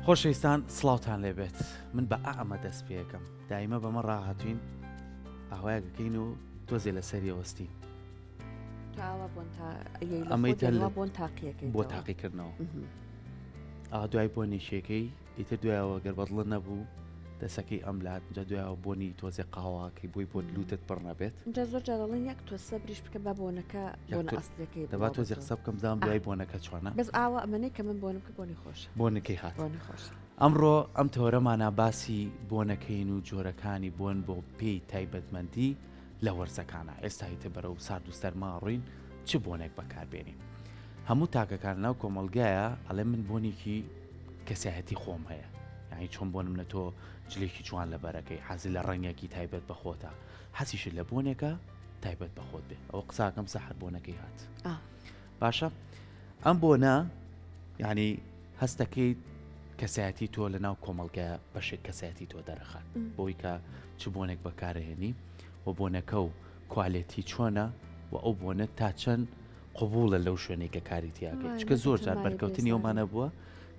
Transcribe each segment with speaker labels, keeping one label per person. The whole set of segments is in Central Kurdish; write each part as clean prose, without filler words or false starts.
Speaker 1: خۆشەویستان سڵاوتان لێبێت من بە ئەمە دەست پێەکەم دایمە بەمە ڕاهاتوین ئاوایەکەکەین و تۆزێ لەسەری وەستین
Speaker 2: ئەمەی بۆن تاقیەکەی
Speaker 1: بۆ تاقیکردنەوە ئا دوای بۆ نیشێکەی ئیتر دوایەوە گەر بەدڵە نەبوو دەسەکەی ئەم لات جا دوایەوە بۆنی تۆزێ قاواکەی بۆی بۆ لوتت پڕ نەبێت
Speaker 2: جا زۆر جار دەڵێن یەک تۆ سەبریش بکە با بۆنەکە بۆنە ئەسلەکەی
Speaker 1: دەبا تۆزێ قسە بکەم زام دوای بۆنەکە چۆنە
Speaker 2: بەس ئاوا ئەمەنەی کە من بۆنم کە بۆنی خۆشە
Speaker 1: بۆنەکەی هات
Speaker 2: بۆنی خۆشە
Speaker 1: ئەمڕۆ ئەم تەوەرەمانە باسی بۆنەکەین و جۆرەکانی بۆن بۆ پێی تایبەتمەندی لە وەرزەکانە ئێستا ئیتر بەرەو سارد و سەرما ڕووین چ بۆنێک بەکاربێنین هەموو تاکەکان ناو کۆمەلگایە ئەڵێ من بۆنێکی کەسایەتی خۆم هەیە یعنی چۆن بۆنم نە تۆ جلێکی جوان لەبەرەکەی حەزی لە ڕەنگێکی تایبەت بە خۆتە حەزیشت لە بۆنێکە تایبەت بە خۆت بێ ئەو قساکەم سەحر بۆنەکەی هات باشە ئەم بۆنە یعنی هەستەکەیت کەسایەتی تۆ لە ناو کۆمەڵگە بەشێک کەسایەتی تۆ دەرەخات بۆی کە چ بۆنێک بەکارهێنی و بۆنەکە و کوالێتی چۆنە و ئەو بۆنە تا چەند قبوڵە لەو شوێنەی کە کاری تیاکەی چکە زۆر جار بەرکەوتنی ئەومانە بووە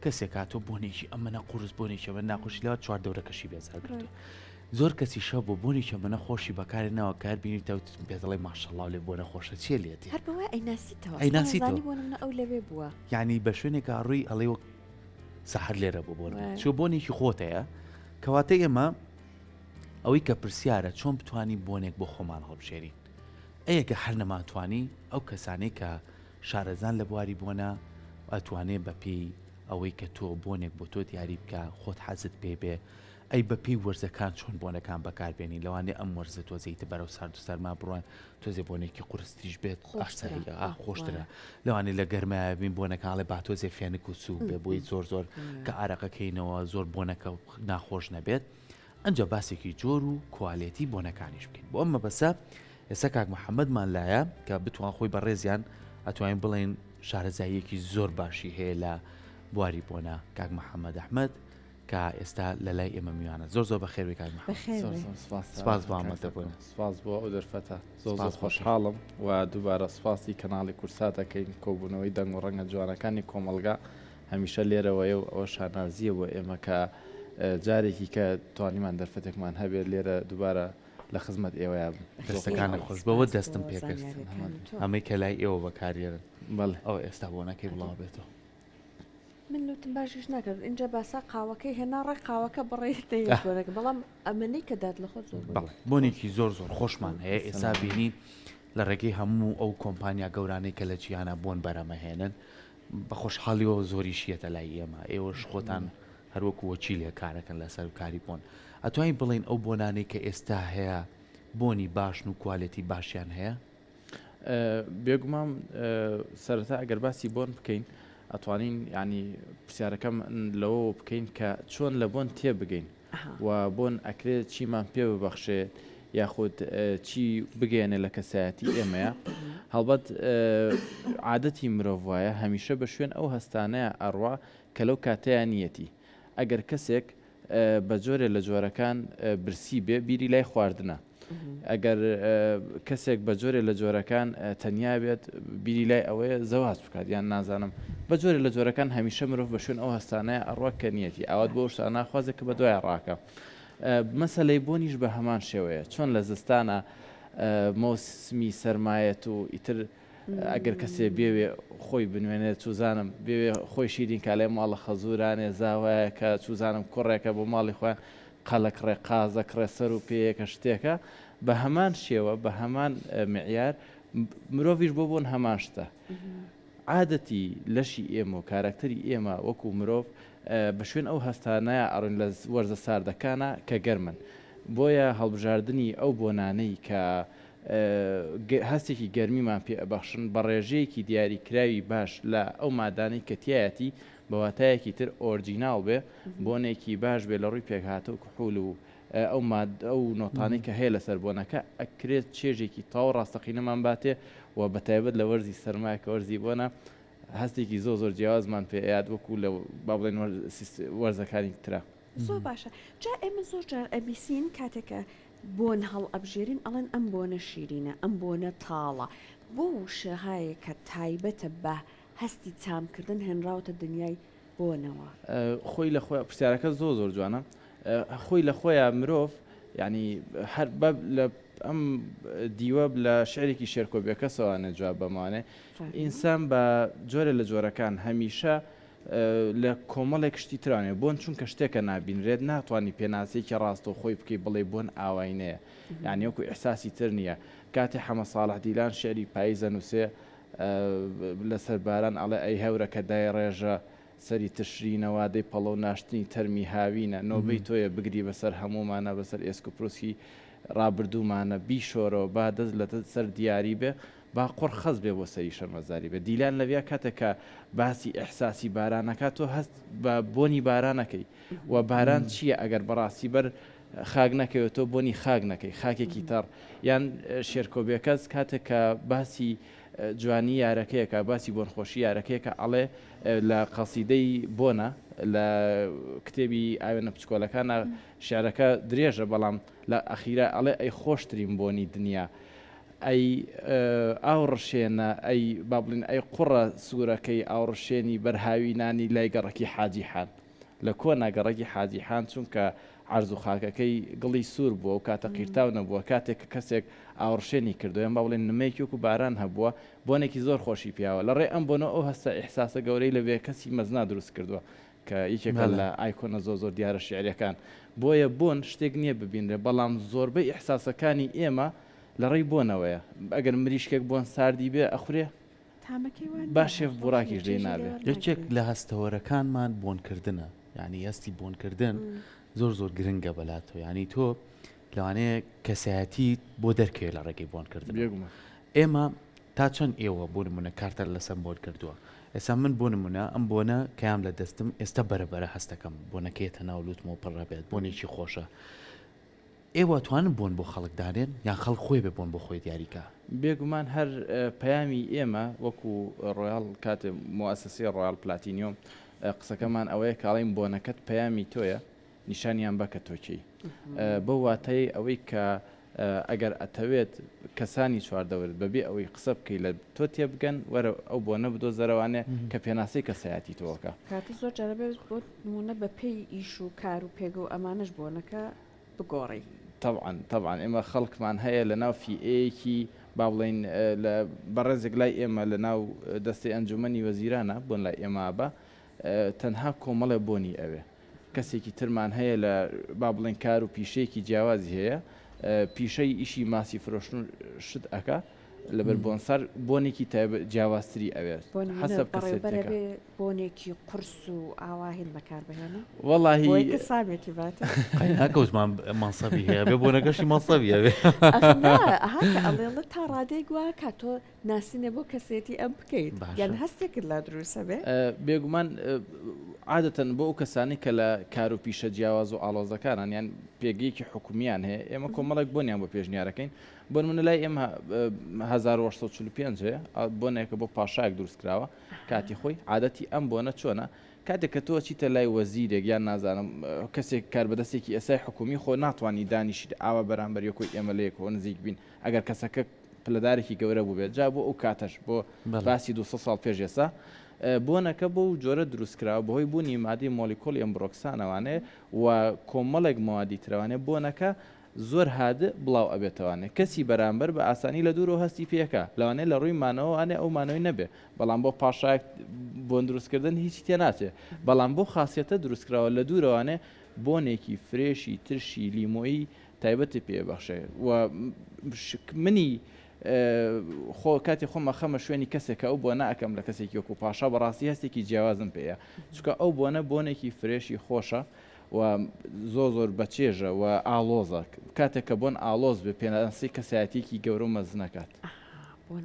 Speaker 1: کەسێک هاتۆ بۆنێکی ئەمەە قورس بۆنێکی ئەمە ناخۆشی لەوە چوار دەورەکەشی بێزار کردو زۆر کەسی شە بۆ بۆنێکی ئەمەە خۆشی بەکاری ناوە کار بینی تا پێ دەڵێ ماشەڵاو لێ بۆنە خۆشە چیە لێتی
Speaker 2: هەر بەوە ئەیناسیتەوە
Speaker 1: ئەیناسیتەوە
Speaker 2: بۆ منە ئەو لەوێ بووە
Speaker 1: یعنی بە شوێنێکا ڕووی ئەڵێ وەک سەحەر لێرە بۆ بۆن چۆ بۆنێکی خۆتەیە کەواتە ئێمە ئەوەی کە پرسیارە چۆن بتوانین بۆنێک بۆ خۆمان هەڵبژێرین ئەیە کە هەر نەمانتوانی ئەو کەسانەی کە شارەزان لە بواری بۆنە ئەتوانێ بە پێی ئەوەی کە تۆ بۆنێک بۆ تۆ دیاری بکە خۆت حەزت پێ بێ ئەی بە پێی وەرزەکان چۆن بۆنەکان بەکاربێنی لەوانێ ئەم وەرزە تۆزێیتە بەرەو سارد و سەرما بڕۆن تۆزێ بۆنێکی قورستریش بێت ئاساییە ئا خۆشترە لەوانێ لە گەرمایە بین بۆنەکانڵێ با تۆزێ فێنک و سووک بێ بۆی زۆر زۆر کە ئارەقەکەینەوە زۆر بۆنەکە ناخۆش نەبێت ئەنجا باسێکی جۆر و کوالێتی بۆنەکانیش بکەین بۆ ئەم مەبەسە ئێستا کاک محەممەدمان لایە کە بتوان خۆی بەڕێزیان ئەتوانین بڵێن شارەزاییەکی زۆر باشی هەیە لە بواری بۆنە کاک محەممەد ئەحمد کە ئێستا لە لای ئێمە میوانە زۆر زۆر بەخێربێی کاک محەممەد سپاس بۆ ئامادەبوون.
Speaker 3: سپاس بۆ ئەو دەرفەتە زۆر زۆر خۆشحاڵم و دووبارە سپاسی کەناڵی کوردسات ئەکەین کۆبوونەوەی دەنگ و ڕەنگە جوانەکانی کۆمەڵگا هەمیشە لێرەوەیە و ئەوە شانازییە بۆ ئێمە کە جارێکی کە توانیمان دەرفەتێکمان هەبێت لێرە دووبارە لە خزمەت ئێوەیا بم.
Speaker 1: دەستەکانت خۆش بەوە دەستم پێکرد ئەمەی کە لای ئێوە بەکارێرن
Speaker 3: بەڵێ
Speaker 1: ئەو ئێستا بۆنەکەی بڵاو بێتەوە.
Speaker 2: من لوتم باشیش ناکرد اینجا باسا قاوەکەی هێنا ڕێک قاوەکە بڕێ بۆنەکە بەڵام ئەمەنەی کە داد لە خۆت زۆر
Speaker 1: بەڵێ بۆنێکی زۆر زۆر خۆشمان هەیە ئێستا بینی لە ڕێگەی هەموو ئەو کۆمپانیا گەورانەی کە لە جیهانە بۆن بەرەمەهێنن بە خۆشحاڵیەوە زۆریش یەتە لای ئێمە ئێوەش خۆتان هەروەکو وەکیلێک کارەکەن لەسەر کاری بۆن ئەتوانین بڵێین ئەو بۆنانەی کە ئێستا هەیە بۆنی باشن و کوالێتی باشیان هەیە؟
Speaker 3: بێگومان سەرەتا ئەگەر باسی بۆن بکەین ئەتوانین ینی پرسیارەکەم لەوە بکەین کە چۆن لە بۆن تێبگەین و بۆن ئەکرێت چیمان پێ ببەخشێ یاخود چی بگەیەنێ لە کەسایەتی ئێمەیە هەڵبەت عادەتی مرۆڤ وایە هەمیشە بە شوێن ئەو هەستانەیە ئەڕوا کە لەو کاتەیە نیەتی ئەگەر کەسێک بە جۆرێ لە جۆرەکان برسی بێ بیری لای خواردنە ئەگەر کەسێک بە جۆرێ لە جۆرەکان تەنیا بێت بیری لای ئەوەیە زەواج بکات یان نازانم بە جۆرێ لە جۆرەکان هەمیشە مرۆڤ بە شوێن ئەو هەستانەیە ئەڕوا کە نیەتی ئاوات بۆ شتانە ناخوازێت کە بە دوای ڕاکە مەسەلەی بۆنیش بە هەمان شێوەیە چۆن لە زستانە مۆسمی سەرمایەت و ئیتر ئەگەر کەسێ بێوێ خۆی بنوێنێت چوزانم بێوێ خۆی شیرین کا لێ ماڵە خەزورانێ زاوایەکە چوزانم کوڕێکە بۆ ماڵی خۆیان قەلەکڕێ قازەکڕێ سەر و پێیەکە شتێکە بە هەمان شێوە بە هەمان معیار مرۆڤیش بۆ بۆن هەمان شتە عادەتی لەشی ئێمە و کارەکتەری ئێمە وەکو مرۆڤ بە شوێن ئەو هەستانەیە ئەڕۆین لە وەرزە ساردەکانە کە گەرمن بۆیە هەڵبژاردنی ئەو بۆنانەی کە هەستێکی گەرمیمان پێ ئەبەخشن بە ڕێژەیەکی دیاری کراوی باش لە ئەو مادانەی کە تیایەتی بە واتایەکی تر ئۆرجیناڵ بێ بۆنێکی باش بێ لە ڕووی پێکهاتە و کحول و ئەو ماد ئەو نۆتانەی کە هەیە لەسەر بۆنەکە ئەکرێت چێژێکی تەواو ڕاستەقینەمان باتێ و بە تایبەت لە وەرزی سەرما کە وەرزی بۆنە هەستێکی زۆر زۆر جیاوازمان پێ ئەیات وەکو لە با بڵێین وەرزەکانی ترا.
Speaker 2: زۆر باشە جا ئێمە زۆر جار ئەبیسین کاتێک کە بۆن هەڵئەبژێرین ئەڵێن ئەم بۆنە شیرینە ئەم بۆنە تاڵە بۆ وشەهایەک کە تایبەتە بە هەستی تامکردن هێنراوەتە دنیای. بۆنەوە؟
Speaker 3: خۆی لە خۆی پرسیارەکە زۆر زۆر جوانە خۆی لە خۆیان مرۆڤ یعنی هەر بە لە ئەم دیوە لە شعرێکی شێرکۆ بێکەسەوانێ جواب بەمانێ ئینسان بە جۆرە لە جۆرەکان هەمیشە لە کۆمەڵێک شتی ترانێ بۆن چونکە شتێکە نابینرێت ناتوانانی پێناسەیەکی ڕاستەوخۆی بکەی بڵێ بۆن ئاواینەیە یعنی وەکو ئیحساسی تر نییە کاتێ حەمە ساڵح دیلان شعری پاییزە نووسێ لەسەر باران ئەڵێ ئەی هەورە کە دایڕێژە سەری تشرینە وادەی پەڵە و ناشتنی تەرمی هاوینە نۆبەی تۆیە بگری بەسەر هەموومانە بەسەر ئێسک و پروسکی ڕابردوومانە بیشۆرەوە با دەست لە سەر دیاری بێ با قوڕ خەست بێ بۆ سەری شەرمەزاری بێ دیلان لەویا کاتێک کە باسی ئیحساسی باران ئەکا تۆ هەست بە بۆنی باران ئەکەی و باران چییە ئەگەر بەڕاستی بەر خاک نەکەوێت تۆ بۆنی خاک نەکەی خاکێکی تەڕ یان شێرکۆ بێکەس کاتێک کە باسی جوانی یارەکەیەکە باسی بۆنخۆشی یارەکەیەکە ئەڵێ لە قەسیدەی بۆنە لە کتێبی ئاوێنە بچکۆلەکانە شعرەکە درێژە بەڵام لە ئەخیرا ئەڵێ ئەی خۆشترین بۆنی دنیا ئەی ئاوڕشێنە ئەی با بڵین ئەی قوڕە سوورەکەی ئاوڕشێنی بەرهاوینانی لای گەڕەکی حاجی حان لە کۆنا گەڕەکی حاجی حان چونکە عەرز و خاکەکەی گڵی سوور بووە و کاتە قیرتاو نەبووە کاتێک کە کەسێک ئاوڕشێنی کردووە یان با بڵێین نمەیەکی وەکو باران هەبووە بۆنێکی زۆر خۆشی پیاوە لە ڕێی ئەم بۆنەوە ئەو هەستە ئیحساسە گەورەی لە بێکەسی مەزنا دروست کردووە کە یەکێکە لە ئایکۆنە زۆر زۆر دیارە شیعریەکان بۆیە بۆن شتێک نییە ببینرێ بەڵام زۆربەی ئیحساسەکانی ئێمە لە ڕێی بۆنەوەیە ئەگەر مریشکێک بۆن ساردی بێ ئەخورێ
Speaker 2: تامەکەی وا
Speaker 3: با
Speaker 2: نییە
Speaker 3: شێف
Speaker 2: خۆش نییە
Speaker 3: بوڕاکیش لێی
Speaker 2: چێژی لێ
Speaker 3: نابێ.
Speaker 1: یەکێک
Speaker 2: وەرناگرین.
Speaker 1: لە هەستەوەرەکانمان بۆنکردنە یانی هەستی بۆنکردن زۆر زۆر گرنگە بەلاتەوە یانی تۆ لەوانەیە کەسایەتیت بۆ دەرکەوێت لە ڕێگەی بۆنکردنەوە
Speaker 3: بێگومان.
Speaker 1: ئێمە تا چەند ئێوە بۆ نمونە کارتان لەسەر بۆن کردووە ئێستا من بۆ نمونە ئەم بۆنە کەیام لە دەستم ئێستا بەرە بەرە هەستەکەم بۆنەکەیەتە ناو لوتمەوە پڕ ئەبێت بۆنێکی خۆشە ئێوە ئەتوانن بۆن بۆ خەڵک دانێن یان خەڵک خۆی بێ بۆن بۆ خۆی دیاری کا؟
Speaker 3: بێگومان هەر پەیامی ئێمە وەکو ڕۆیاڵ کاتێ موئەسەسەی ڕۆیاڵ پلاتینیۆم قسەکەمان ئەوەیە کە ئەڵێین بۆنەکەت پەیامی تۆیە نیشانیان بە کە تۆ کێی بەو واتایەی ئەوەی کە ئەگەر ئەتەوێت کەسانی چواردەورت بەبێ ئەوەی قسە بکەی لە تۆ تێبگەن وەرە ئەو بۆنە بدۆزەرەوانێ کە پێناسەی کەسایەتی تۆ ئەکا.
Speaker 2: کاتە زۆر جار ئەبێت بۆ نموونە بە پێی ئیش و کار و پێگە و ئەمانەش بۆنەکە بگۆڕی.
Speaker 3: تەبعەن تەبعەن ئێمە خەڵکمان هەیە لە ناو فیئەیەکی با بڵێین لە بەڕێزێک لای ئێمە لە ناو دەستەی ئەنجومەنی وەزیرانە بۆن لای ئێمە بە تەنها کۆمەڵێ بۆنی ئەوێ کەسێکی ترمان هەیە لە با بڵێن کار و پیشەیەکی جیاوازی هەیە پیشەی ئیشی ماسی فرۆشتن و شت ئەکا لەبەر بۆنسار بۆنێکی تایبەت جیاوازتری ئەوێت حەسەب کەسێتەکە.
Speaker 2: بۆنێکی قورس و ئاوا هین بەکار بهێنە
Speaker 3: وەڵاهی
Speaker 2: بۆی کە سامێکی باتە
Speaker 1: ناکەوتمان مەنسەبی هەیە بێ بۆنەکەشی مەنسەبی هەبێ
Speaker 2: ئەها کە ئەڵێڵە تا ڕادەیەک وا کە تۆ ناسینێ بۆ کەسێتی ئەم بکەیت
Speaker 1: باشە.
Speaker 2: یان هەستێکت لا دروستە بێ
Speaker 3: بێگومان عادەتەن بۆ ئەو کەسانەی کە لە کار و پیشە جیاواز و ئاڵۆزەکانن یان پێگەیەکی حکومیان هەیە ئێمە کۆمەڵێک بۆنیان بۆ پێشنیارەکەین بۆ نمونە لای ئێمە 1845 هەیە بۆنێکە بۆ پاشایەک دروست کراوە کاتی خۆی عادەتی ئەم بۆنە چۆنە کاتێک کە تۆ ئەچیتە لای وەزیرێک یان نازانم کەسێک کاربەدەستێکی ئێسای حکومی خۆ ناتوانی دانیشیت ئاوا بەرامبەر یەکۆی ئێمە لە یەکەوە نزیک بین ئەگەر کەسەکە پلەدارێکی گەورە بووبێت جا بۆ ئەو کاتەش بۆ باسی 200 ساڵ پێش ئێستا بۆنەکە بەو جۆرە دروست کراوە بەهۆی بوونی مادەی مۆلیکۆلی ئەمبرۆکسانەوانێ و کۆمەڵێک مەوادی ترەوانێ بۆنەکە زۆر هادئ بڵاو ئەبێتەوانێ کەسی بەرامبەر بە ئاسانی لە دوورەوە هەستی پێ ئەکا لەوانەیە لە ڕووی مانەوەوانێ ئەو مانەوەی نەبێ بەڵام بۆ پاشایەک بۆن دروست کردن هیچی تێ ناچێ بەڵام بۆ خاسیەتە دروست کراوە لە دوورەوانێ بۆنێکی fresh ی ترشی لیمۆیی تایبەتی پێ بەخشێ و منی خۆ کاتی خۆم ئەخەمە شوێنی کەسێک کە ئەو بۆنە ئەکەم لە کەسێکی وەکو پاشا بەڕاستی هەستێکی جیاوازم پێیە چونکە ئەو بۆنە بۆنێکی fresh ی خۆشە و زۆر زۆر بەچێژە و ئاڵۆزە کاتێک کە بۆن ئاڵۆز بێ پێناسی کەسایەتیەکی گەورە و مەزنەکات.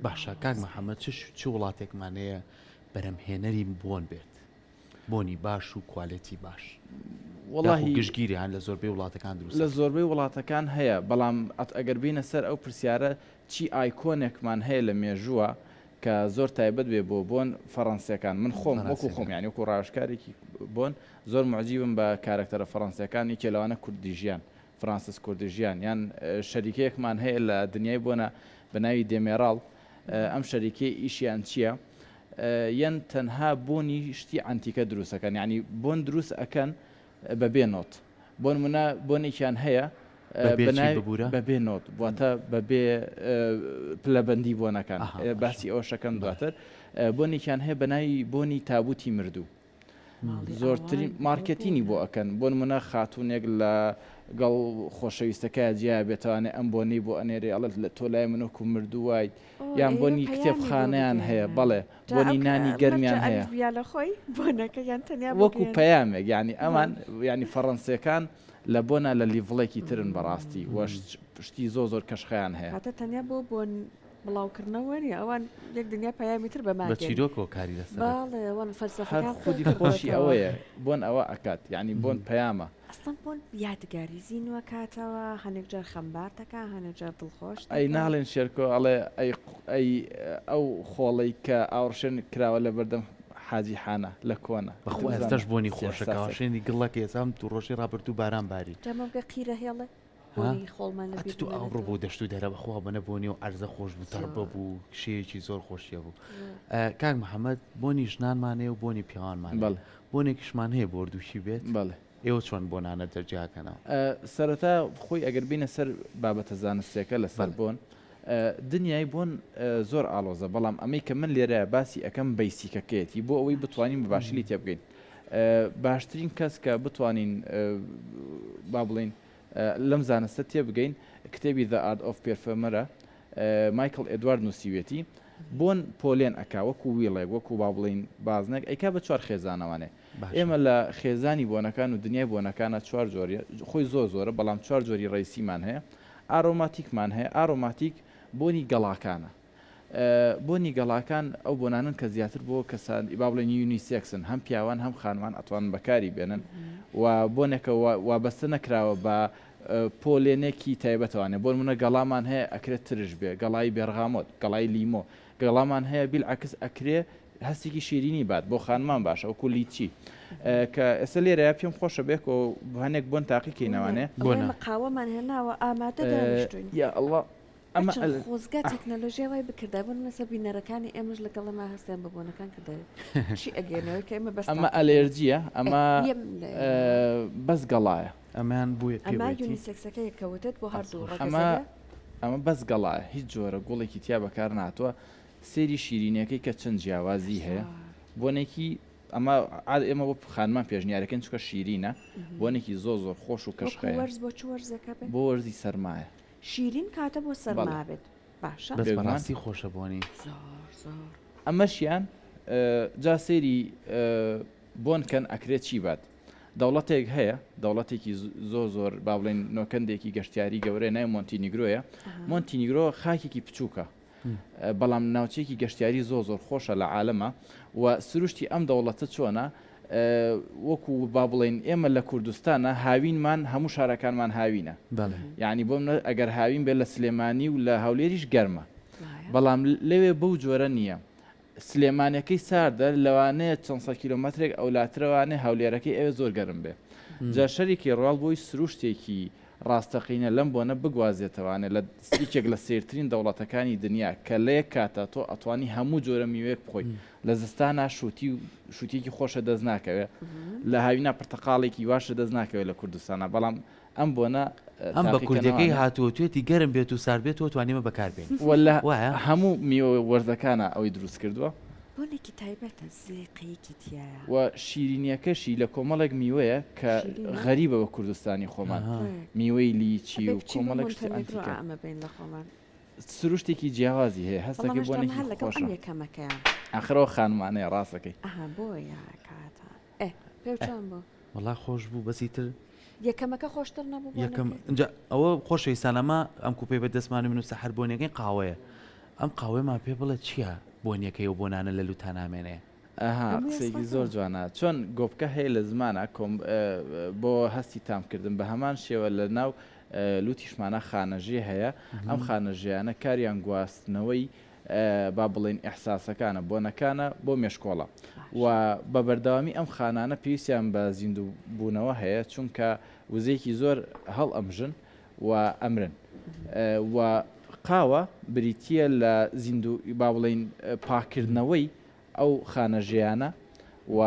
Speaker 1: باشە کاک محمد چ چ وڵاتێکمان هەیە بەرهەمهێنەری بۆن بێت بۆنی باش و کوالێتی باش
Speaker 3: وەڵاهی
Speaker 1: گشتگیریان لە زۆربەی وڵاتەکان دروست
Speaker 3: لە زۆربەی وڵاتەکان هەیە بەڵام ئەگەر بینە سەر ئەو پرسیارە چی ئایکۆنێکمان هەیە لە مێژووە کە زۆر تایبەت بێ بۆ بۆن فەڕەنسیەکان من خۆم وەکو خۆم یانی وەکو ڕاوێژکارێکی بۆن زۆر موعجیبم بە کارەکتەرە فەڕەنسیەکان یەکێ لەوانە کوردیژیان فرانسیس کوردیژیان یان شەریکەیەکمان هەیە لە دنیای بۆنە بە ناوی دێمێراڵ ئەم شەریکەی ئیشیان چییە؟ یەن تەنها بۆنی شتی عەنتیکە دروست ئەکەن یانی بۆن دروست ئەکەن بەبێ note بۆ نمونە بۆنێکیان هەیە
Speaker 1: بەبێ چی ببورە؟
Speaker 3: بەبێ note واتە بەبێ پلەبەندی بۆنەکان باسی ئەوەشەکەم دواتر بۆنێکیان هەیە بە ناوی بۆنی تابوتی مردوو زۆرترین مارکێتینی بۆ ئەکەن بۆ نمونە خاتونێک لە گەڵ خۆشەویستەکە جیا بێتوانێ ئەم بۆنەی بۆ ئەنێرێ ئەڵێت لە تۆ لای من وەکو مردوو وایت یان بۆنی کتێبخانەیان هەیە بەڵێ بۆنی نانی گەرمیان هەیە وەکو پەیامێک یانی ئەمان یانی فەڕەنسیەکان لە بۆنا لە level ێکی ترن بەڕاستی وە شتی زۆر زۆر کەشخەیان هەیە.
Speaker 2: واتە تەنیا بۆ بۆن بڵاوکردنەوە نیە ئەوان یەک دنیا پەیامی تر بە
Speaker 1: بە چیرۆکەوە کاری لەسەر
Speaker 2: بەڵێ ئەوان
Speaker 3: هەر
Speaker 2: فەلسەفەکان
Speaker 3: خودی
Speaker 2: قوڵ
Speaker 3: خۆشی
Speaker 2: کردۆتەوە.
Speaker 3: ئەوەیە بۆن ئەوە ئەکات یانی بۆن پەیامە.
Speaker 2: ئەسڵەن بۆن یادگاری زینوو ئەکاتەوە هەنێک جار خەمبارت ئەکا هەنێک جار دڵخۆشت
Speaker 3: ئەی
Speaker 2: ئەکا.
Speaker 3: ناڵێن شێرکۆ ئەڵێ ئەی ئەی ئەو خۆڵەی کە ئاوڕشێن کراوە لە بەردەم حاجی حانە لە کۆنە
Speaker 1: بەخوا
Speaker 3: ئیتر
Speaker 1: ئێستاش
Speaker 3: بزانە
Speaker 1: بۆنی
Speaker 3: چ
Speaker 1: خۆشە
Speaker 3: ئیحساسێک.
Speaker 1: کاوەشێنی گڵەکە ئێستا ئەم دوو ڕۆژەی ڕابردوو باران باری.
Speaker 2: جا مەبگە قیرە هێڵێ
Speaker 1: ها
Speaker 2: بۆنی خۆڵمان لە
Speaker 1: ئەتو
Speaker 2: بیر
Speaker 1: تۆ ئاوڕۆ
Speaker 2: بمێنێتەوە.
Speaker 1: بۆ دەشت و دەرە بەخوا بەنە بۆنی و عەرزە خۆش بوو تەڕ
Speaker 2: زۆر
Speaker 1: ببوو شێیەکی زۆر خۆشیە بوو
Speaker 2: زۆر.
Speaker 1: کاک محمد بۆنی ژنانمان هەیە و بۆنی پیاوانمان هەیە
Speaker 3: بەڵێ.
Speaker 1: بۆنێکیشمان هەیە بۆ هەردووکی بێت
Speaker 3: بەڵێ.
Speaker 1: ئێوە چۆن بۆنانە جیاکەنەوە؟
Speaker 3: سەرەتا خۆی ئەگەر بینە سەر بابەتە زانستیەکە لەسەر بۆن دنیای بۆن زۆر ئاڵۆزە بەڵام ئەمەی کە من لێرە باسی ئەەکەم basic ەکەیەتی بۆ ئەوەی بتوانین بە باشی لی تێبگەین باشترین کەس کە بتوانین با بڵین لەم زانستە تێبگەین کتێبی The Art of Perfumery ە مایکڵ ئێدوارد نووسیوێتی بۆن پۆلێن ئەک وەکو ویڵێک وەکو با بڵین بازنێک ئەیکا بە چوار خێزانەوانێ ئێمە لە خێزانی بۆنەکان و دنیای بۆنەکانا چوار جۆری، خۆی زۆر زۆرە، بەڵام چوار جۆری ڕەیسیمان هەیە. aromatic مان هەیە، aromatic بۆنی گەڵاکانە. بۆنی گەڵاکان ئەو بۆنانەن کە زیاتر بۆ کەسان با بڵێین unisex ن، هەم پیاوان هەم خانمان ئەتوانن بەکاری بێنن و بۆنێکە وابەستە نەکراوە بە پۆلێنێکی تایبەتەوانێ. بۆ نموونە گەڵامان هەیە ئەکرێت ترش بێ، گەڵای بێرغامۆت، گەڵای لیمۆ، گەڵامان هەیە بیلعەکس ئەکرێ هەستێکی شیرینی بات بۆ خانمان باشە وەکو لیچی کە ئێستا لێرەیە پێم خۆشە بێکەوە هەنێک بۆن تاقی کەینەوانێ.
Speaker 2: بۆنە قاوەمان هێناوە ئامادە دانیشتوین.
Speaker 3: یا ئەڵڵا
Speaker 2: ئەمە خۆزگا تەکنەلۆژیا وای بکردای بۆ نمونە بینەرەکانی ئێمەش لەگەڵ ئەمە هەستیان بە بۆنەکان کردای چی ئەگەێنەوەی کە ئێمە بەس
Speaker 3: ئەمە ئەلێرجیە ئەمە بەس گەڵایە
Speaker 1: ئەمان بووە
Speaker 2: ئەمە unisex ەکەیە کە وتت بۆ هەردوو
Speaker 3: ئەمە ئەمە بەس گەڵایە هیچ جۆرە گوڵێکی تیا بەکار ناتوە سەیری شیرینیەکەی کە چەند جیاوازی هەیە بۆنێکی ئەمە عاد ئێمە بۆ خانمان پێشنیارەکەین چونکە شیرینە بۆنێکی زۆر زۆر خۆش و کەشخەیە
Speaker 2: وەرز بۆ چ وەرزێکە بێت
Speaker 3: بۆ وەرزی سەرمایە
Speaker 2: شیرین کاتە بۆ سەرما بێت باشە
Speaker 1: بەس بەڕاستی خۆشە بۆنی
Speaker 2: زۆر زۆر
Speaker 3: ئەمەشیان جا سەیری بۆن کەن ئەکرێت چی بات دەوڵەتێک هەیە دەوڵەتێکی زۆر زۆر با بڵێن نۆکەندێکی گەشتیاری گەورەیە ناوی مۆنتینیگرۆیە مۆنتینیگرۆ خاکێکی بچووکە بەڵام ناوچەیەکی گەشتیاری زۆر زۆر خۆشە لە عالەما و سروشتی ئەم دەوڵەتە چۆنە وەکو با بڵێین ئێمە لە کوردستانە هاوینمان هەموو شارەکانمان هاوینە یعنی بۆ منە ئەگەر هاوین بێت لە سلێمانی و لە هەولێریش گەرمە بەڵام لەوێ بەو جۆرە نییە سلێمانەکەی ساردە لەوانەیە چەند سەد کیلۆمەترێک ئەولاترەوانێ هەولێرەکەی ئەوێ زۆر گەرم بێ جا شەریکی ڕۆیاڵ بۆی سروشتێکی ڕاستەقینە لەم بۆنە بگوازێتەوانێ لە یەکێک لە سەیرترین دەوڵەتەکانی دنیا کە لە یەک کاتا تۆ ئەتوانی هەموو جۆرە میوەیەک بخۆی لە زستانا شوتی و شوتیەکی خۆشە دەست ناکەوێ لە هاوینا پرتەقاڵێکی واشە دەست ناکەوێ لە کوردستانا بەڵام ئەم بۆنە
Speaker 1: ئەم بە کوردیەکەی
Speaker 3: تاقیکەنەوانێ.
Speaker 1: هاتووە توێتی گەرم بێت و سارد بێت تۆ توانیمە بەکار بێنی
Speaker 3: وە لە
Speaker 1: وایە؟
Speaker 3: هەموو میوە وەرزەکانا ئەوەی دروست کردووە.
Speaker 2: بۆنێکی تایبەتە زێقەیەکی تیایە.
Speaker 3: وە شیرینیەکەشی لە کۆمەڵێک میوەیە کە
Speaker 2: شیرینە؟
Speaker 3: غەریبە بە کوردستانی خۆمان
Speaker 2: ڕێک.
Speaker 3: میوەی لیچی
Speaker 2: ئەبێ
Speaker 3: و
Speaker 2: بچین بۆ
Speaker 3: کۆمەڵێک شتی
Speaker 2: مۆنتەنێگرۆ
Speaker 3: عەنتیکە.
Speaker 2: ئا ئەمە بێین لە خۆمان.
Speaker 3: سروشتێکی جیاوازی هەیە
Speaker 2: بەڵام
Speaker 3: هەستەکەی
Speaker 2: هێشتا
Speaker 3: بۆنێکی
Speaker 2: هەر لەگەڵ ئەم
Speaker 3: خۆشە.
Speaker 2: یەکەمەکەیە.
Speaker 3: ئاخر ئەوە خانمانەیە ڕاستەکەی.
Speaker 2: ئەها بۆیە کاتە ئێ پێو چۆن بوو؟
Speaker 1: وەڵا خۆش بوو بەس ئیتر.
Speaker 2: یەکەمەکە خۆشتر نەبوو
Speaker 1: یەکەم
Speaker 2: بۆنەکەی؟
Speaker 1: ئینجا ئەوە خۆشەویستان ئەمە ئەم کوپەی بە دەستمانە من و سەحەر بۆنیەکەی قاوەیە ئەم قاوەیەمان پێ بڵێ چیە بۆنیەکەی و بۆنانە لە لوتا نامێنێ.
Speaker 3: ئەها
Speaker 2: هەمووی
Speaker 3: قسەیەکی زۆر
Speaker 2: ئەسڕێتەوە.
Speaker 3: جوانە چۆن گۆپکە هەیە لە زمانا کۆم بۆ هەستی تام کردن بە هەمان شێوە لە ناو لوتیشمانا خانەژێ هەیە ئەم خانەژێیانە کاریان گواستنەوەی با بڵێین ئیحساسەکانە، بۆنەکانە بۆ مێشکۆڵە و بە بەردەوامی ئەم خانانە پێویستیان بە زیندوو بوونەوە هەیە چونکە وزەیەکی زۆر هەڵئەمژن و ئەمرن و قاوە بریتییە لە زیندوو با بڵێین پاککردنەوەی. ئەو خانە ژێیانە و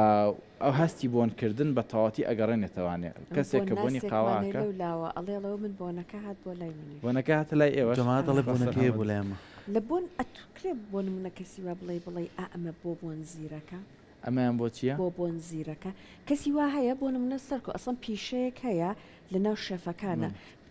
Speaker 3: ئەو هەستی بۆن کردن بە تەواتی ئەگەڕێنێتەوانێ کەسێک کە بۆنی قاوە ئەکا.
Speaker 2: لەو لاوە ئەڵێ ئەڵێ من بۆنەکە هات بۆ لای منیش.
Speaker 3: بۆنەکە هاتە لای ئێوەش؟
Speaker 1: جەماعەت ئەڵێ بۆنەکە هەیە بۆ لای ئێمە.
Speaker 2: لە بۆن ئەتوکرێ بۆ نمونە کەسی وا بڵێی بڵێی ئا ئەمە بۆ بۆن زیرەکە؟
Speaker 3: ئەمەیان بۆ چیە؟
Speaker 2: بۆ بۆن زیرەکە کەسی وا هەیە بۆ نمونە سەرکۆ ئەسڵەن پیشەیەک هەیە لە ناو شێفەکانە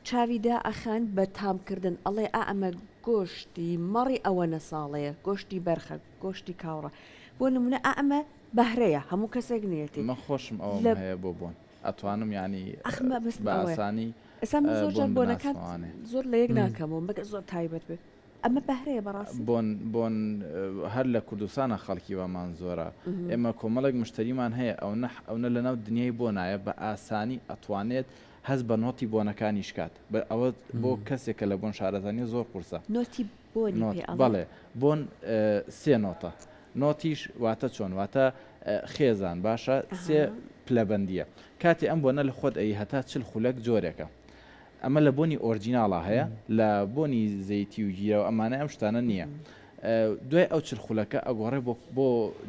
Speaker 2: چاوی دائەخەن بە تام کردن ئەڵێ ئا ئەمە گۆشتی مەڕی ئەوەنە ساڵەیە گۆشتی بەرخە گۆشتی کاوڕە بۆ نمونە ئا ئەمە بەهرەیە هەموو کەسێک نیەتی.
Speaker 3: من خۆشم ئەوەم
Speaker 2: لە
Speaker 3: هەیە بۆ بۆن ئەتوانم یانی
Speaker 2: ئەخ مەبەستم
Speaker 3: بە
Speaker 2: ئەوەیە
Speaker 3: ئاسانی
Speaker 2: ئێستا من زۆر
Speaker 3: بۆن
Speaker 2: جار بۆنەکان
Speaker 3: بناسمەوانێ.
Speaker 2: زۆر لە یەک ناکەمەوە مەگەر زۆر تایبەت بێ ئەمە بەهرەیە بەڕاستی؟
Speaker 3: بۆن بۆن هەر لە کوردستانا خەڵکی وامان زۆرە ئێمە کۆمەڵێک مشتەریمان هەیە ئەونە ئەونە لەناو دنیای بۆنایە بە ئاسانی ئەتوانێت هەست بە نۆتی بۆنەکانیش کات بە ئەوە بۆ کەسێک کە لە بۆن شارەزا نیە زۆر قورسە.
Speaker 2: نۆتی بۆنی
Speaker 3: نۆت
Speaker 2: پێ ئەڵێن؟
Speaker 3: بەڵێ بۆن سێ نۆتە نۆتیش واتە چۆن واتە خێزان باشە سێ پلەبەندیە کاتێ ئەم بۆنە لە خۆت ئەیی هەتا چل خولەک جۆرێکە ئەمە لە بۆنی ئۆرجیناڵا هەیە لە بۆنی زەیتی و گیرە و ئەمانە ئەم شتانە نییە دوای ئەو چل خولەکە ئەگۆڕێ بۆ بۆ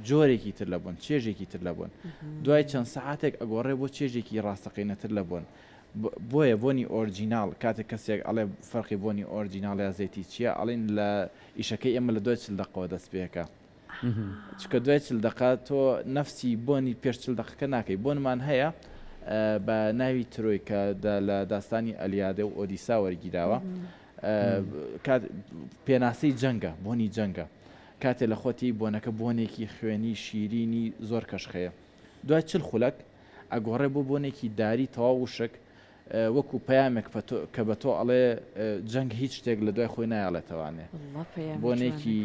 Speaker 3: جۆرێکی تر لە بۆن چێژێکی تر لە بۆن دوای چەند سەعاتێک ئەگۆڕێ بۆ چێژێکی ڕاستەقینەتر لە بۆن بۆیە بۆنی ئۆرجیناڵ کاتێک کەسێک ئەڵێ فەرقی بۆنی ئۆرجیناڵ یا زەیتی چییە ئەڵین لە ئیشەکەی ئێمە لە دوای چل دەقەوە دەست پێکە چونکە دوای چل دەقە تۆ نەفسی بۆنی پێش چل دەقەکە ناکەی بۆنمان هەیە بە ناوی ترۆی کە لە داستانی ئەلیادە و ئۆدیسا وەرگیراوە کات پێناسەی جەنگە بۆنی جەنگە کاتێ لە خۆتی بۆنەکە بۆنێکی خوێنی شیرینی زۆر کەشخەیە دوای چل خولەک ئەگۆڕێ بۆ بۆنێکی داری تەواو وشک وەکو پەیامێک کە بە تۆ ئەڵێ جەنگ هیچ شتێک لە دوای خۆی نایەڵێتەوانێ بۆنێکی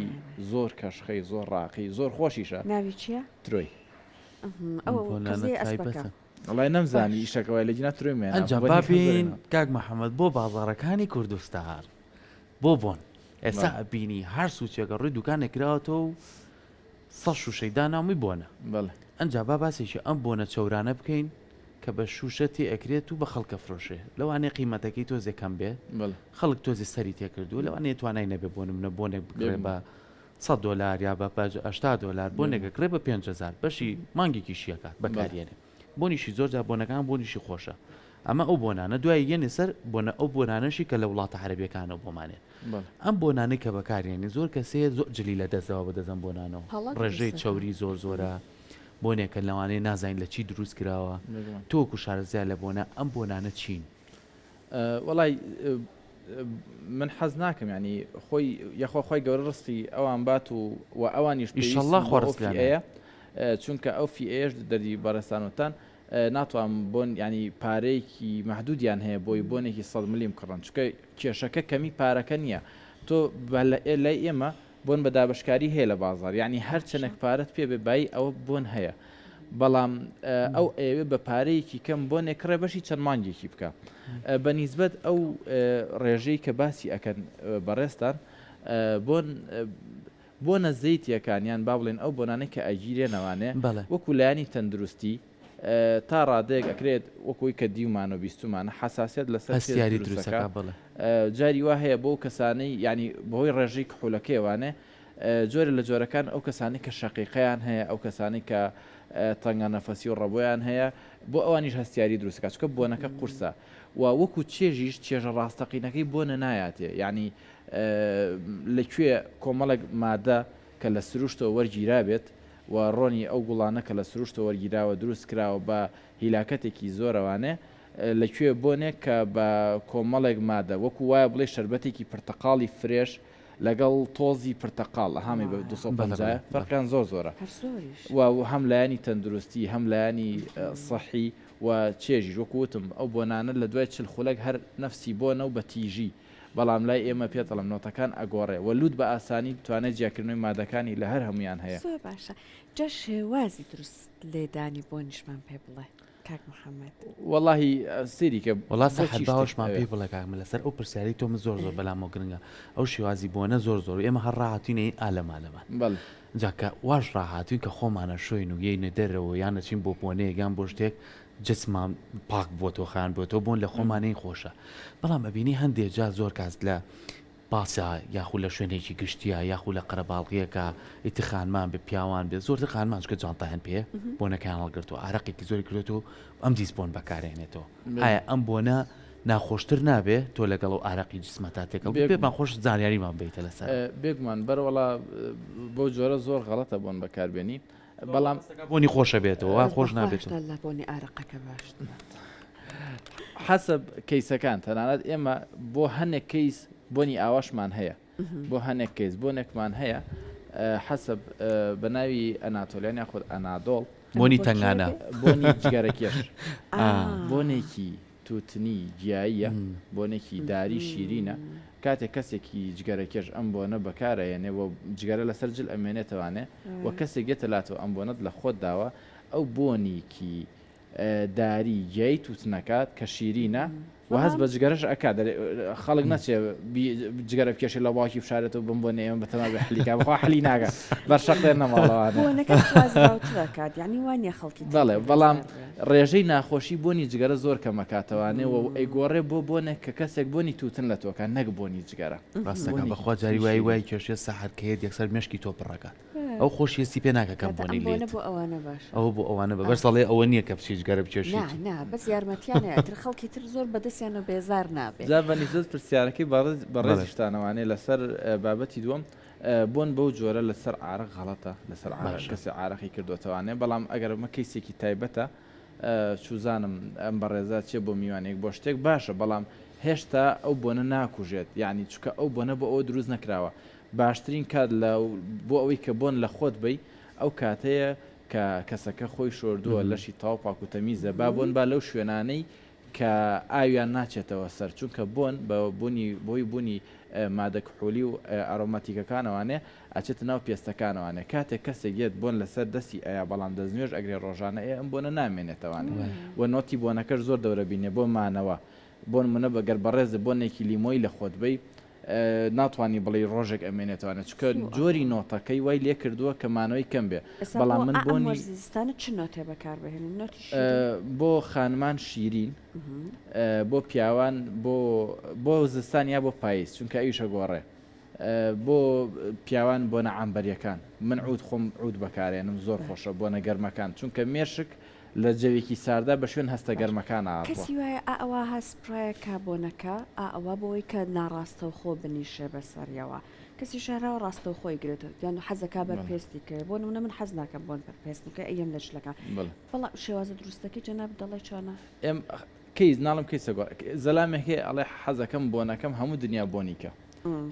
Speaker 3: زۆر کەشخەی زۆر ڕاقی زۆر خۆشیشە
Speaker 2: ناوی چییە؟
Speaker 3: ترۆی
Speaker 2: ئەو تایبەتە.
Speaker 3: وەڵای نەمزانی ئیشەکە وای لە گینا ترۆی مێنا
Speaker 1: ئەنجا با بێین کاک محەممەد بۆ بازاڕەکانی کوردستان بۆ بۆن ئێستا ئەبینی هەر سوچێکە ڕووی دوکانێک کراوەتەوە و سە شوشەی داناومی بۆنە
Speaker 3: بەڵێ.
Speaker 1: ئەنجا با باسێکی ئەم بۆنە چەورانە بکەین کە بە شوشە تێ ئەکرێت و بە خەڵک ئەفرۆشرێ لەوانەیە قیمەتەکەی تۆزێ کەم بێ
Speaker 3: بەڵێ.
Speaker 1: خەڵک تۆزێ سەری تێ کردووە لەوانەیە توانای نەبێ بۆ نمونە بۆنێک بکڕێ بە سەد دۆلار یا بە 80 دۆلار بۆنێک ئەکڕێ بە 5000 بەشی مانگێکیشی ئەکات بەکاریێنێ بۆنیشی زۆر جار بۆنەکان بۆنیشی خۆشە ئەمە ئەو بۆنانە دوای یەنێ سەر بۆنە ئەو بۆنانەشی کە لە وڵاتە عەرەبیەکانەوە بۆمانێن ئەم بۆنانەی کە بەکارێنی زۆر کەسێ زۆر جلی لە دەستەوە بە دەزەم بۆنانەوە ڕێژەی چەوری زۆر زۆرە بۆنێکە لەوانەیە نازانین لە چی دروست کراوە تۆکو شارەزای لە بۆنە ئەم بۆنانە چین؟
Speaker 3: وەڵای من حەز ناکەم ینی خۆی یاخوا خۆی گەورە ڕستی ئەوان بات و و ئەوانیش
Speaker 1: ئیشەڵڵا خوا ڕزقیان
Speaker 3: هەیە چونکە ئەو فیئەیەش دەردی بەڕێزتانوتان ناتوان بۆن ینی پارەیەکی مەحدودیان هەیە بۆی بۆنێکی سەد ملیم کڕن چونکە کێشەکە کەمی پارەکە نییە تۆ لای ئێمە بۆن بە دابەشکاری هەیە لە بازاڕ یانی هەر چەنێک پارەت پێ بێ بایی ئەوە بۆن هەیە بەڵام ئەو ئەیەوێ بە پارەیەکی کەم بۆنێک کڕێ بەشی چەند مانگێکی بکە بە نیسبەت ئەو ڕێژەی کە باسی ئەکەن بەڕێزتان بۆن بۆنە زەیتیەکان یان با بڵێن ئەو بۆنانەی کە ئەگیرێنەوانێ وەکو لایەنی تەندروستی تا ڕادەیەک ئەکرێت وەک ئەوەی کە دیومانە و بیستومانە حەساسیەت لەسەر پێست
Speaker 1: هەستیاری
Speaker 3: دروست
Speaker 1: دروست
Speaker 3: ئەکا
Speaker 1: ئەکا بەڵێ.
Speaker 3: جاری وا هەیە بۆ ئەو کەسانەی یانی بەهۆی ڕێژەی کحولەکەیەوانێ جۆرێ لە جۆرەکان ئەو کەسانەی کە شەقیقەیان هەیە ئەو کەسانەی کە تەنگە نەفەسی و ڕەبۆیان هەیە بۆ ئەوانیش هەستیاری دروست ئەکا چونکە بۆنەکە قورسە و وەکو چێژیش چێژە ڕاستەقینەکەی بۆنە نایاتێ یانی لە کوێ کۆمەڵێک مادە کە لە سروشتەوە وەرگیرابێت و ڕۆنی ئەو گوڵانە کە لە سروشتەوە وەرگیراوە دروست کراوە بە هیلاکەتێکی زۆرەوانێ لە کوێ بۆنێک کە بە کۆمەڵێک مادە وەکو وایە بڵێی شەربەتێکی پرتەقاڵی فرێش لەگەڵ تۆزی پرتەقاڵ ئەهامی بە 250 فەرقیان زۆر زۆرە و هەم لایەنی تەندروستی هەم لایەنی سەحی و چێژیش وەکو وتم ئەو بۆنانە لە دوای چل خولەک هەر نەفسی بۆنە و بە تیژی بەڵام لای ئێمە پێت ئەڵێم نۆتەکان ئەگۆڕێ وە لوت بە ئاسانی توانای جیاکردنەوەی مادەکانی لە هەر هەموویان هەیە.
Speaker 2: زۆر باشە جا شێوازی دروست لێدانی بۆنیشمان پێ بڵێ کاک محمد.
Speaker 3: وەڵاهی سەیری کە
Speaker 1: وەڵا
Speaker 3: بۆ
Speaker 1: سەحەر
Speaker 3: چی شتێک
Speaker 1: باوەشمان
Speaker 3: ئەوێ.
Speaker 1: پێی بڵێ کاک من لەسەر ئەو پرسیارەی تۆ من زۆر زۆر بەلامەوە گرنگە ئەو شێوازی بۆنە زۆر زۆر ئێمە هەر ڕاهاتوینە یەین ئا لە مالەمان
Speaker 3: بەڵێ.
Speaker 1: جا کە واش ڕاهاتوین کە خۆمان ئەشۆین و یەینە دەرەوە یان ئەچین بۆ بۆنەیەک یان بۆ شتێک جسمان پاک بۆتەوە خان بۆتەوە بۆن لە خۆمانەی خۆشە بەڵام ئەبینی هەندێ جا زۆر کاس لە. پاسە یاخو لە شوێنێکی گشتیە یاخو لە قەرەباڵغیەکە ئیتر خانمان بێ پیاوان بێ زۆرتر خانمان چکە جانتایان پێ بۆنەکەیان هەڵگرتووە ئارەقێکی زۆری کردێتەوە ئەم دیس بۆن بەکارێنێتەوە ئایا ئەم بۆنە ناخۆشتر نابێ تۆ لەگەڵ و ئارەقی جسمەتا تێکەڵ پێمان خۆش زانیاریمان بیتە لەسەر
Speaker 3: بێگومان بەرەوەڵا بەو جۆرە زۆر غەڵەتە بۆن بەکاربێنی بەڵام
Speaker 1: بۆنی خۆشە بێتەوە خۆش نابێت
Speaker 2: لە بۆنی ئارەقەکە باشترە.
Speaker 3: حەسەب کەیسەکان تەنانەت ئێمە بۆ هەنێک کەیس بۆنی ئاواشمان هەیە بۆ هەنێک کەیس بۆنێکمان هەیە حەسەب بە ناوی ئەناتۆلیان یاخود ئەنادۆڵ
Speaker 1: بۆنی تەنگانە
Speaker 3: بۆنی جگەرەکێش بۆنێکی تووتنی گیاییە بۆنێکی داری شیرینە کاتێک کەسێکی جگەرەکێش ئەم بۆنە بەکارەیەنێ و جگەرە لەسەر جل ئەمێنێتەوانێ و کەسێک دێتە لاتەوە ئەم بۆنەت لە خۆت داوە ئەو بۆنیکی داری گیای توتنەکات کە شیرینە و هەست بە جگەرەش ئەکات دەرێ خەڵک نەچێ جگەرە بکێشێ لە باوکی بشارێتەوە بم بۆ نێمە بەتەما بێ حلیکا بخوا حلی ناگە بەر شەقێ نەماڵەوانە
Speaker 2: بۆنەکە خوازراوترەکات یعنی وانە خەڵکی
Speaker 3: بەڵێ بەڵام ڕێژەی ناخۆشی بۆنی جگەرە زۆر کەمەکاتەوانێ و ئەیگۆڕێ بۆ بۆنێک کە کەسێک بۆنی توتن لە تۆکە نەک بۆنی جگەرە
Speaker 1: ڕاستەکە بەخوا جاری وای وای کێشێ سەحەر کەیەت یەکسەر مێشکی تۆ پڕەکات ئەو خۆشی هەستی پێ ناکە کەم بۆنی لێت
Speaker 2: بۆ ئەوانە باشە
Speaker 1: ئەوە بۆ ئەوانە بە بەس ئەڵێ ئەوە نییە کە بچی جگەرە بکێشیت
Speaker 2: نا نا بەس یارمەتیانە ئیتر خەڵکی تر زۆر بەدەستیانەوە بێزار نابێ.
Speaker 3: جا بە نیسبەت پرسیارەکەی بەڕێز بەڕێزیشتانەوانێ لەسەر بابەتی دووەم بۆن بەو جۆرە لەسەر عارەق غەڵەتە لەسەر عارەق کەسێ عارەقی کردۆتەوانێ بەڵام ئەگەر ئەمە کەیسێکی تایبەتە چوزانم ئەم بەڕێزە چێ بۆ میوانێک بۆ شتێک باشە بەڵام هێشتا ئەو بۆنە ناکوژێت یعنی چونکە ئەو بۆنە بۆ ئەوە دروست نەکراوە باشترین کات لە بۆ ئەوەی کە بۆن لە خۆت بەی ئەو کاتەیە کە کەسەکە خۆی شۆردووە لەشی تەواو پاک و تەمیزە با بۆن با لەو شوێنانەی کە ئاویان ناچێتەوە سەر چونکە بۆن بە بوونی بۆی بوونی مادە کحولی و ئارۆماتیکەکانەوانێ ئەچێتە ناو پێستەکانەوانێ کاتێک کەسێک یەت بۆن لەسەر دەستی ئەیا بەڵام دەستنوێژ ئەگرێ ڕۆژانە ئێ ئەم بۆنە نامێنێتەوانێ و نۆتی بۆنەکەش زۆر دەورە بینێ بۆ مانەوە بۆنمونە گەر بەڕێزت بۆنێکی لیمۆی لە خۆت بەی ناتوانی بڵێی ڕۆژێک ئەمێنێتەوانێ چونکە جۆری نۆتەکەی وای لێ کردووە کە مانەوەی کەم بێ
Speaker 2: ئێستا
Speaker 3: بەڵام
Speaker 2: بۆ
Speaker 3: من
Speaker 2: ئەم
Speaker 3: بۆنی
Speaker 2: وەرزی زستانە چ نۆتێ بەکار بهێنین نۆتی شیرین؟
Speaker 3: بۆ خانمان شیرین بۆ پیاوان بۆ بۆ زستان یا بۆ پاییز چونکە ئەویش ئەگۆڕێ بۆ پیاوان بۆنە عەمبەریەکان من عود خۆم عود بەکارێنم زۆر خۆشە بۆنە گەرمەکان چونکە مێشک لە جەوێکی ساردا بە شوێن هەستە گەرمەکانا ئەڕوا.
Speaker 2: کەسی وایە ئا ئەوا ها spray ەکە بۆنەکە ئا ئەوا بۆی کە ناڕاستەوخۆ بنیشێ بەسەریەوە کەسی شارەوە ڕاستەوخۆی گرێتەوە یان حەزەکا بەر پێستی کەوێ بۆ نمونە من حەز ناکەم بۆن بەر پێستم کە ئەیەم لە جلەکان بەڵام شێوازە دروستەکەی جەنابت دەڵێی چۆنە؟
Speaker 3: ئێم کەیس ناڵم کەیسە گۆڕ زەلامێک هەیە ئەڵێ حەزەکەم بۆنەکەم هەموو دنیا بۆنی کە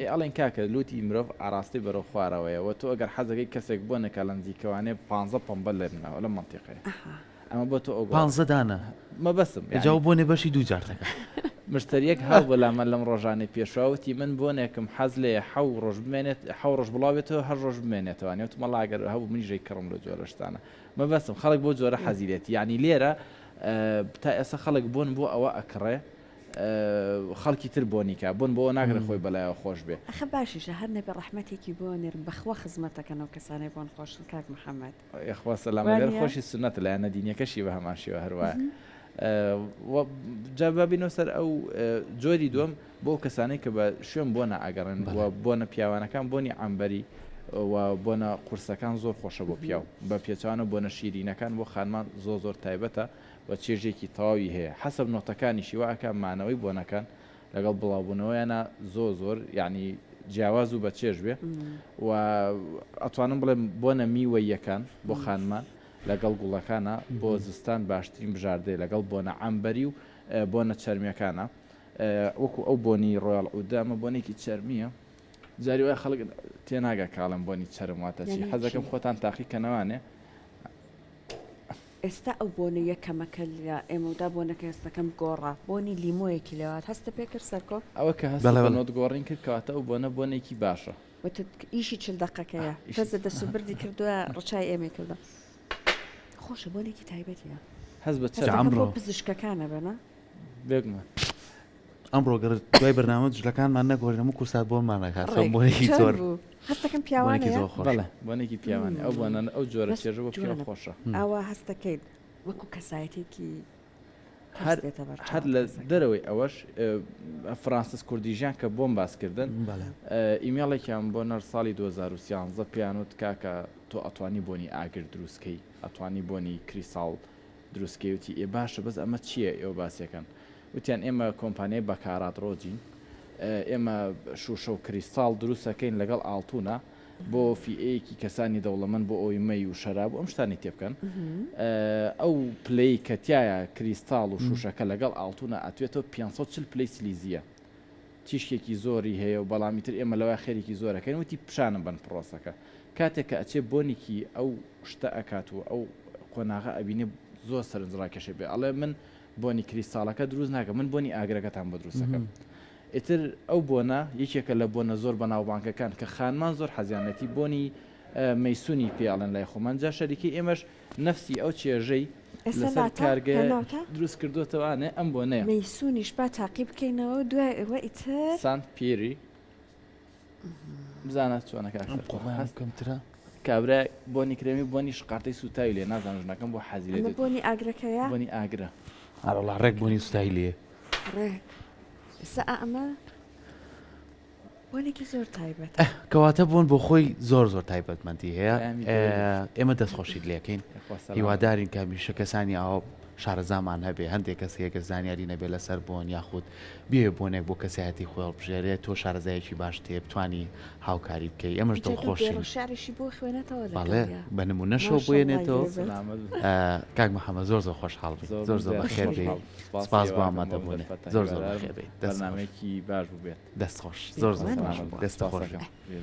Speaker 3: ئێ ئەڵێن کاکە لوتی مرۆڤ ئاراستەی بەرەو خوارەوەیە وە تۆ ئەگەر حەزەکەی کەسێک بۆنەکا لە نزیکەوانێ پانزە پەمبە لێبنەوە لەم مەنتیقەیە ئەمە بۆ تۆ ئەگۆڕێ
Speaker 1: پانزە دانە
Speaker 3: مەبەستم
Speaker 1: جا
Speaker 3: یانی
Speaker 1: بۆنێ بەشی دوو جار دەکا.
Speaker 3: مشتەریەک هاو بۆ لامان لەم ڕۆژانەی پێشوا وتی من بۆنێکم حەز لێیە حەو ڕۆژ بمێنێت حەو ڕۆژ بڵاو بێتەوە هەشت ڕۆژ بمێنێتەوە وتم وەڵا ئەگەر هەبوو منیش ئەیکڕم لەو جۆرە شتانە مەبەستم خەڵک بەو جۆرە حەزی لێتی یانی لێرە تا ئێستا خەڵک بۆن بۆ ئەوە ئەکڕێ خەڵکی تر بۆنی کا بۆن بۆ ناکرێ خۆی بەلایەوە خۆش بێ.
Speaker 2: ئەخە باشیشە هەر نەبێ ڕەحمەتێکی بۆ نێرن بەخوا خزمەتەکەن ئەو کەسانەی بۆن خۆشن کاک محمد.
Speaker 3: یەخوا سەلامە لێر خۆشی سوننەتە لایەنە دینیەکەشی بە هەمان شێوە هەر وایە جا با بینەوە سەر ئەو جۆری دووەم بۆ ئەو کەسانەی کە بە شوێن بۆنە ئەگەڕێن و بۆنە پیاوانەکان بۆنی عەمبەری و بۆنە قورسەکان زۆر خۆشە بۆ پیاو بە پێچەوانە بۆنە شیرینەکان بۆ خانمان زۆر زۆر تایبەتە و چێژێکی تەواوی هەیە حەسەب نۆتەکانیشی وا ئەکا مانەوەی بۆنەکان لەگەڵ بڵاوبوونەوەیانا زۆر زۆر یعنی جیاواز و بەچێژ بێ و ئەتوانم بڵێم بۆنە میوەییەکان بۆ خانمان لەگەڵ گوڵەکانە بۆ زستان باشترین بژاردەیە لەگەڵ بۆنە عەمبەری و بۆنە چەرمیەکانە وەکو ئەو بۆنی ڕۆیاڵ عودە ئەمە بۆنێکی چەرمیە جاری وایە خەڵک تێناگا کاڵم بۆنی چەرم واتە چی حەزەکەم خۆتان تاقی کەنەوانێ.
Speaker 2: ئێستا ئەو بۆنە یەکەمە کە لە ئێمەودا بۆنەکە هەستەکەم گۆڕا بۆنی لیمۆیەکی لێوات هەستە پێ کرد سەرکۆ؟
Speaker 3: ئەوە کە هەستت بە نۆت گۆڕین کرد کەواتە ئەو بۆنە بۆنێکی باشە.
Speaker 2: وتت ئیشی چل دەقەکەیە تۆزێ دەست و بردی کردووە ڕچای ئێمەی کردووە خۆشە بۆنێکی تایبەتیە.
Speaker 3: هەست بە چەرم.
Speaker 2: هەستەکەم بۆ پزیشکەکانە بێ نا؟
Speaker 3: بێگومان.
Speaker 1: ئەمڕۆ گەر دوای بەرنامە جلەکانمان نەگۆرین هەموو کورسات بۆنمان ئەکات
Speaker 2: ڕێک
Speaker 1: بۆنێکی
Speaker 2: چۆن
Speaker 1: زۆر
Speaker 2: بوو هەستەکەم
Speaker 1: بۆنێکی
Speaker 2: پیاوانەیە
Speaker 1: زۆر خۆش
Speaker 3: بەڵێ بۆنێکی پیاوانەیە ئەو بۆنانە ئەو جۆرە
Speaker 2: بەس
Speaker 3: چێژە بۆ پیاو
Speaker 2: جوانە
Speaker 3: خۆشە.
Speaker 2: ئاوا هەستەکەیت وەکو کەسایەتێکی.
Speaker 3: هەر هەر لە دەرەوەی ئەوەش فرانسیس کوردیژیان کە بۆم باس کردن ئیمێڵێکیان بۆ نەر ساڵی 2013 پێیان وت کاکە تۆ ئەتوانی بۆنی ئاگر دروستکەی ئەتوانی بۆنی کریساڵ دروستکەی وتی ئێ باشە بەس ئەمە چییە ئێوە باسیەکەن وتیان ئێمە کۆمپانیای بەکارات ڕۆجین ئێمە شوشە و کریستاڵ دروستەکەین لەگەڵ ئاڵتونە بۆ فیئەیەکی کەسانی دەوڵەمەند بۆ ئەوەی مەی و شەراب و ئەم شتانەی تێبکەن ئەو پلەی کە تایە کریستاڵ و شوشەکە لەگەڵ ئاڵتونە ئەتوێتەوە 540 پلەی سلیزیە تیشکێکی زۆری هەیە و بەڵام ئیتر ئێمە لەوە خێرێکی زۆرەکەین وتی پیشانم بەن پرۆسەکە کاتێک کە ئەچێ بۆنێکی ئەو شتە ئەکات و ئەو قۆناغە ئەبینێ زۆر سەرنجڕاکێشە بێ ئەڵێ من بۆنی کریستاڵەکە دروست ناکەم من بۆنی ئاگرەکەتان بۆ دروست ئەکەم ئیتر ئەو بۆنە یەکێکە لە بۆنە زۆر بەناوبانگەکان کە خانمان زۆر حەزیان لێتی بۆنی مەیسونی پێ ئەڵێن لای خۆمان جا شەریکەی ئێمەش نەفسی ئەو چێژەی
Speaker 2: ئێستا
Speaker 3: لەسەر
Speaker 2: لاتا
Speaker 3: کارگەیە
Speaker 2: هێناوتە؟
Speaker 3: دروست کردۆتەوانێ ئەم بۆنەیە.
Speaker 2: مەیسونیش با تاقی بکەینەوە و دوای ئەوە ئیتر.
Speaker 3: سانت پیری بزانە چۆنە کاک
Speaker 1: ئەم
Speaker 3: سەرکۆ
Speaker 1: قۆڵەیان
Speaker 3: هەست
Speaker 1: کەمترە.
Speaker 3: کابرا بۆنی کرێمی بۆنی شقارتەی سووتاوی لێ نازانم ژنەکەم بۆ حەزی لێ
Speaker 2: ئەمە
Speaker 3: دێت
Speaker 2: بۆنی ئاگرەکەیە؟
Speaker 3: بۆنی ئاگرە.
Speaker 1: ئەرەوەڵا ڕێک بۆنی سوتاوی لێیە.
Speaker 2: ڕێک ئێستا ئا ئەمە بۆنێکی زۆر تایبەتە.
Speaker 1: ئه کەواتە بۆن بۆ خۆی زۆر زۆر تایبەتمەندی هەیە
Speaker 3: پەیامی گەورەی دەشت.
Speaker 1: ئێمە دەستخۆشیت لێکەین
Speaker 3: یاخوا سەلامەت.
Speaker 1: هیوادارین کە هەمیشە کەسانی ئاوا شارەزامان هەبێ هەندێک کەس هەیە گەر زانیاری نەبێ لەسەر بۆن یاخود بێ بۆنێک بۆ کەسایەتی خۆی هەڵبژێرێ تۆ شارەزایەکی باشت هەیە بتانی هاوکاری بکەی ئێمەش
Speaker 2: ئینجا دوو
Speaker 1: دڵخۆشین.
Speaker 2: دێڕە شعریشی بۆ خوێنێتەوە
Speaker 1: بەڵێ
Speaker 2: لەگەڵیا.
Speaker 1: بە نمونەشەوە
Speaker 2: ماشەڵڵای
Speaker 1: بۆیەنێتەوە.
Speaker 2: لێ بێت.
Speaker 3: سەلامەت بن.
Speaker 1: کاک محەمەد زۆر زۆر خۆشحاڵ بین
Speaker 3: زۆر
Speaker 1: زۆر زۆر
Speaker 3: زیاتر
Speaker 1: بەخێر بێی
Speaker 3: خۆشحاڵ. سپاسی
Speaker 1: سپاس بۆ
Speaker 3: ئێوە ئەکەم بۆ ئەم
Speaker 1: ئامادەبوونت
Speaker 3: دەرفەتە
Speaker 1: زۆر زۆر
Speaker 3: هیوادارم
Speaker 1: بەخێر بێی دەست خۆش
Speaker 3: بەرنامەیەکی باش بووبێت.
Speaker 1: دەست خۆش زۆر زۆر
Speaker 2: بێگومان
Speaker 1: باش بوو
Speaker 3: سەلامەت بن.
Speaker 1: دەست
Speaker 3: سپاس
Speaker 1: خۆش
Speaker 3: ئەکەم.